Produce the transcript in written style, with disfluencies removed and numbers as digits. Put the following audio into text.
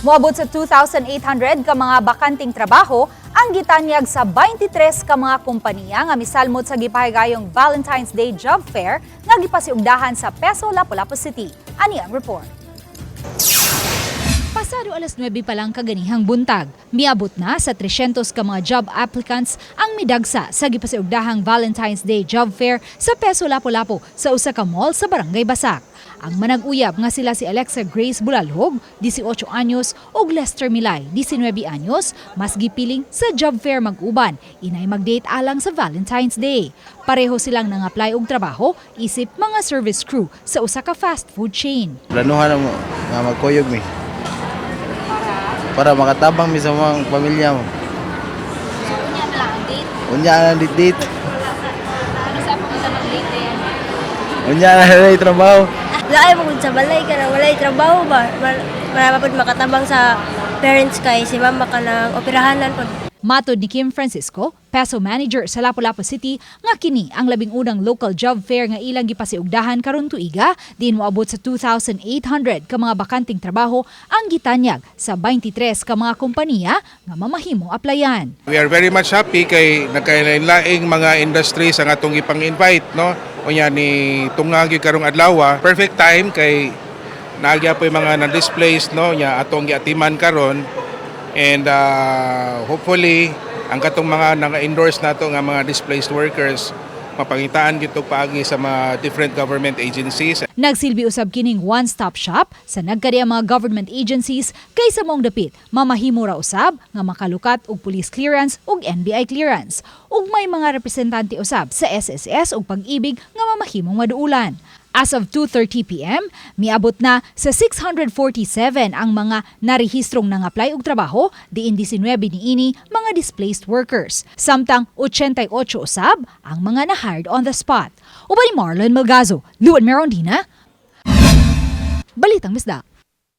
Moabot sa 2,800 ka mga bakanting trabaho ang gitanyag sa 23 ka mga kompanya nga misalmot sa gipahigayong Valentine's Day Job Fair nga gipasiugdahan sa Peso, Lapu-Lapu City. Ani ang report. Pasado alas 9 pa lang kaganihang buntag, miabot na sa 300 ka mga job applicants ang midagsa sa gipasiugdahang Valentine's Day Job Fair sa Peso, Lapu-Lapu sa usa ka mall sa Barangay Basak. Ang manag-uyab nga sila si Alexa Grace Bulalhog, 18 anyos, ug Lester Milay, 19 anyos, mas gipiling sa job fair mag-uban, inay mag-date alang sa Valentine's Day. Pareho silang nang-apply og trabaho isip mga service crew sa usa ka fast food chain. Planuhan na mo nga magkuyog mi. Para makatabang mi sa mga pamilya mo. So, unya na lang ang date. Unya na ang date. Ano sa pangutan ng date eh? Unya na lang trabaho. Laay mo sa balay ka na walay trabaho ba. Para pa makatabang sa parents kay si mama ka ng operahanan pod. Matod ni Kim Francisco, PESO manager sa Lapu-Lapu City, nga kini ang 11 local job fair nga ilang gipasiugdahan karon tuiga, diin moabot sa 2,800 ka mga bakanting trabaho ang gitanyag sa 23 ka mga kompanya nga mamahimong applyan. We are very much happy kay nagkailaing mga industries ang atong ipang-invite, no? Unya ni tungag gyud karong adlaw, perfect time kay naa gyapon mga na-displaced, no, nya atong giatiman karon and hopefully ang katong mga naka-endorse nato nga mga displaced workers mapangitaan gyud paagi sa mga different government agencies. Nagsilbi usab kining one-stop shop sa nagkadiang mga government agencies kay sa maong dapit mamahimo ra usab nga makalukat og police clearance ug NBI clearance, ug may mga representante usab sa SSS ug Pag-ibig nga mamahimong maduulan. As of 2:30 p.m., miabot na sa 647 ang mga narehistrong nang-apply og trabaho, diin 19 niini mga displaced workers. Samtang 88 usab ang mga na-hired on the spot. Uban ni Marlon Melgazo, Luan Merondina, Balitang Bisdak.